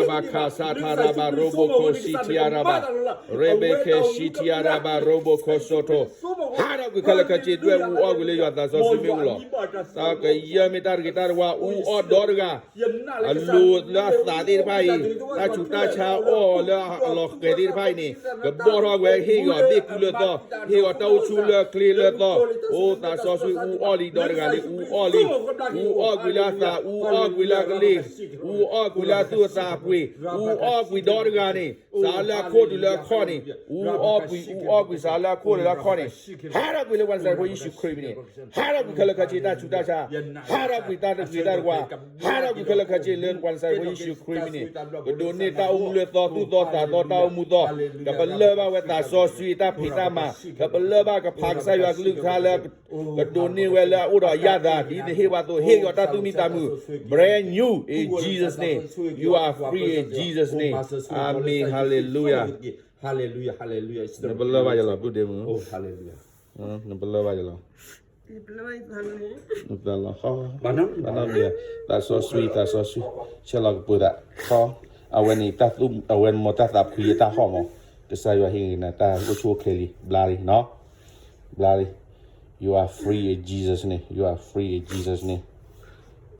ဘၣ်ခးစးထးရၣ်ဘၣ်ရိဘိခိၣ်စံထံအရၣ်ဘၣ်, ရ့ဘ့ခဲစံထံအရၣ်ဘၣ်ရိဘိခိၣ်စိထိ, ဟးထီၣ်ကွံာ်ခဲလၢာ်ခဲဆ့ ဒွဲၣ်အူအီၣ်ကွံာ်လၢယွၤသးစီဆှံမ့ၣ်အူလီၤ. တၢ်ကယၢၢ်မ့ၢ်တၢ်တဂ့ၤတၢ်တဝါ အူအီၣ်ဒီတဂၤ အလိၤလၢအသးသ့ၣ်တဖၣ်အံၤ, တၢ်ဆူးတၢ်ဆါအီၣ်လၢအလီၤဃဲၤသ့ၣ်တဖၣ်အံၤန့ၣ် ကဘီၣ်ထီၣ်ဝဲဟ့ၣ်ဂီၤဘ့ၣ်ကုလၢသီ, ဟ့ၣ်ဂီၤတၢ်အိၣ်ဆူၣ်လၢကျ့လၢသီ, အိၣ်သးစီဆှံအူအီၣ်လံဒီတဂၤလံ အူအီၣ်လံ, အူအီၣ်ကွံာ်လၢအသး, အူအီၣ်ကွံာ်လၢအကလ့ၢ်, အူအီၣ်ကွံာ်လၢအသူၣ်အသးအပှ့ၤ, အူအီၣ်ကွံာ်ဒီတဂၤန့ၣ် စးလၢအခိၣ်တုၤလၢအခီၣ်န့ၣ်, အူအီၣ်ကွံာ်, အူအီၣ်ကွံာ်စးလၢအခိၣ်တုၤလၢအခီၣ်န့ၣ်, ဟးထီၣ်ကွံာ်လၢပှၤနၤစၤရ့းဖိယ့ၣ်ၡူးခရံာ်အမံၤန့ၣ်, ဟးထီၣ်ကွံာ်ခဲလၢာ်ခဲဆ့ တၢ်ဆူးတၢ်ဆါ, ဟးထီၣ်ကွံာ်တၢ်တဂ့ၤတၢ်တဝါ, ဟးထီၣ်ကွံာ်ခဲလၢာ်ခဲဆ့လၢပှၤနၤစၤရ့းဖိယ့ၣ်ၡူးခရံာ်အမံၤန့ၣ်, ကဒိးန့ၢ်တၢ်အိၣ်မူလၢသီသူၣ်သီသးသီ တၢ်အိၣ်မူသီ, ကပလၢၢ်ဘၣ်ဝဲသးစီဆှံအတၢ်ဖံးတၢ်မၤ, ကပလၢၢ်ဘၣ်ကဖးကစၢ်ယွၤအကလုၢ်ကထါလၢ ကဒိးန့ၢ်ဝဲလၢအအိၣ်ဒီးအယၣ်သး ဒ်နဟ့ၣ်ဝဲအသိး ဟ့ၣ်က့ၤအီၤတၢ်သူၣ်မံသးမုာ်, brand new in Jesus' name, you are free in Jesus' name, amen, hallelujah, hallelujah, hallelujah, နပလၢၢ်ဘၣ်ယၤလီၤ ပုၢ်ဒ့မုၣ်, နပလၢၢ်ဘၣ်ယၤလီၤ, နပလၢၢ်ဘၣ်ယၤလီၤ, ဘၣ်နီတမံၤ, သးစီဆှံ သးစီဆှံ ဆဲးလီၤကပၢၤသး, အဝဲန့ၣ် အဝဲမ့ၢ်တၢ်သးဖှံအတၢ်ဟီၣ်မး, ကစၢ်ယွၤဟ့ၣ်ဂ့ၤနၤတၢ်အိၣ်ဆူၣ်အိၣ်ချ့လံ ဘျါလံနီၤ, ဘျါလံ, you are free in Jesus' name, you are free in Jesus' name.